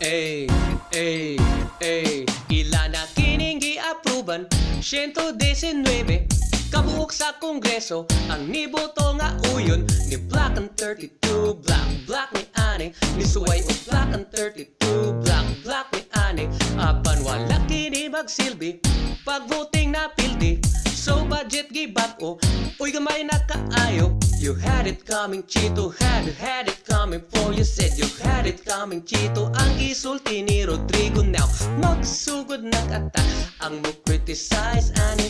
Ay, ay, ay. Ila na kining giaproban, 119 kabuok sa Kongreso ang niboto nga uyon. Ni Black and 32, Black, Black ni ani. Ni suway og Black and 32, Black, Black ni ani. Apan wala kini magsilbi, pag-voting na pildi. So budget gibag-o. Uy, gamay na kaayo. You had it coming, Chito. Had it coming for you. Said you had it coming, Chito. Ang gisulti ni Rodrigo. Now magsugod nag-attack ang mo criticize ani.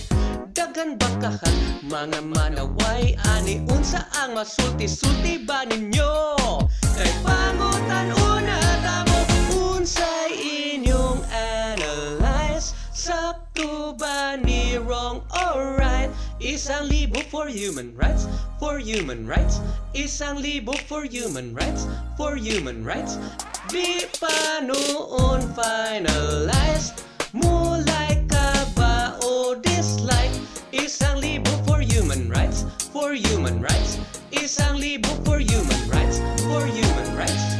Daghan bakahan, mga manaway ani. Unsa ang masulti-sulti ba ninyo? Kay pangutan-ona tamo, unsay inyong analyze? Sakto ba ni, wrong or right? 1,000 for human rights, for human rights. 1,000 for human rights, for human rights. Di pa noon finalized. Mo like ka ba o dislike? 1,000 for human rights, for human rights. 1,000 for human rights, for human rights.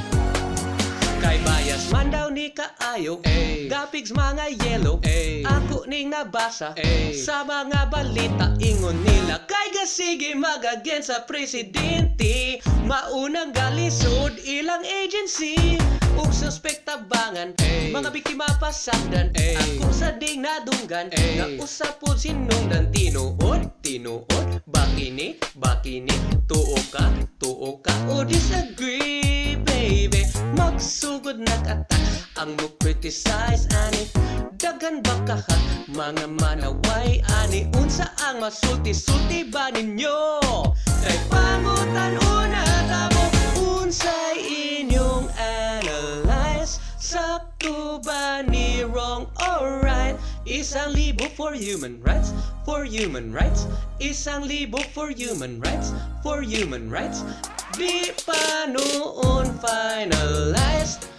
Kay bias man daw ni kaayo. Ay. Gapigs mga yellow. Ay. Ako ning nabasa Ay. sa mga balita. Ingon nila kay gasige mag-against sa presidente. Maunang galisod ilang agency ug suspect tabangan. Ay. Mga biktima pasagdan. Ay. Ako sa ding nadunggan Ay. nga usa pod sinungdan. Tinuod, tinuod bakini, bakini. Tuo ka, tuo ka o disagree, baby? Magsugod nag-attack ang mo criticize ani. Daghan bakahan, mga manaway ani. Unsa ang masulti-sulti ba ninyo? Kay pangutan-ona tamo, unsay inyong analyze? Sakto ba ni, wrong or right? 1,000 for human rights, for human rights. 1,000 for human rights, for human rights. Di pa noon finalized.